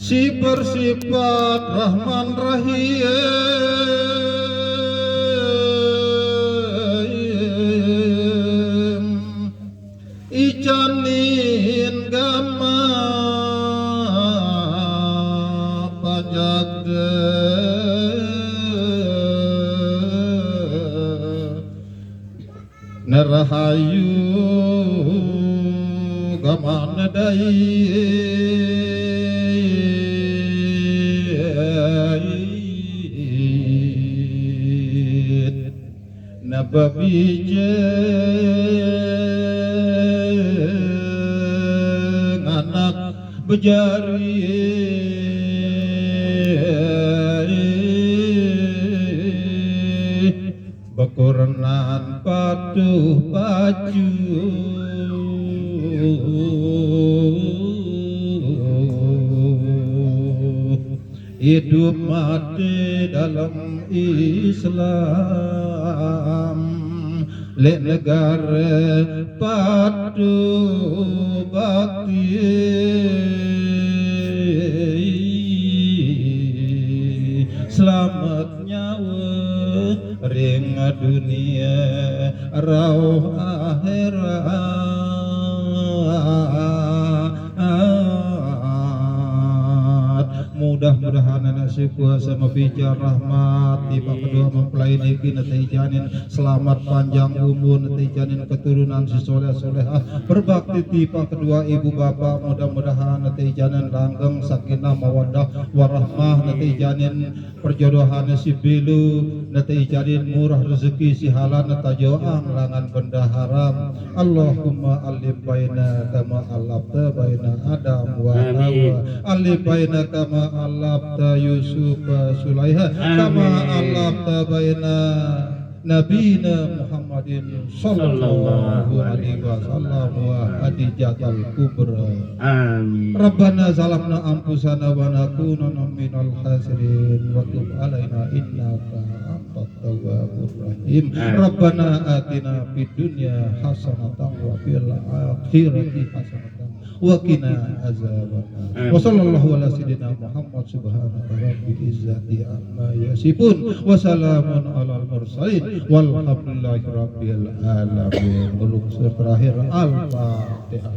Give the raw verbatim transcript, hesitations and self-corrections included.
Si bersifat Rahman Rahim, icanin gama pajagde. Nerahayu gamane dait, nababije nganak bejari. Bekurenan patuh pacu, hidup mati dalam Islam, lek negara patuh bakti. Selamat nyawa ring dunia, rauh akhirat. Mudah-mudahan anak si kuasa mapica rahmat, tiba kedua mempelai niki nete icanin selamat panjang umur, nete icanin keturunan si soleh solehah berbakti tiba kedua ibu bapak. Mudah-mudahan nete icanin langgeng sakinah mawaddah warahmah, nete icanin perjodohan si belu, nete icanin murah rezeki si halal, nete joang langan benda haram. Allahumma alif baina kama alafta baina Adam wa Hawa. Alif baina kama alafta Yusuf wa Sulaiha. Kama alafta baina nabina Muhammadin sallallahu alaihi wasallam wa Khadijatal Kubra. Amin. Rabbana zalamna anfusana wa nakunanna minal khasirin wa tub alaina innaka antat tawwabur rahim. Amin. Rabbana atina fid dunya hasanatan wa fil akhirati hasanatan wa qina azabannar. Amin. Wa sallallahu ala sayyidina Muhammad subhanaka rabbil izzati amma yasifun wa salamun alal mursalin walhamdulillahi rabbil alamin. Uluk terakhir Al-Fatihah.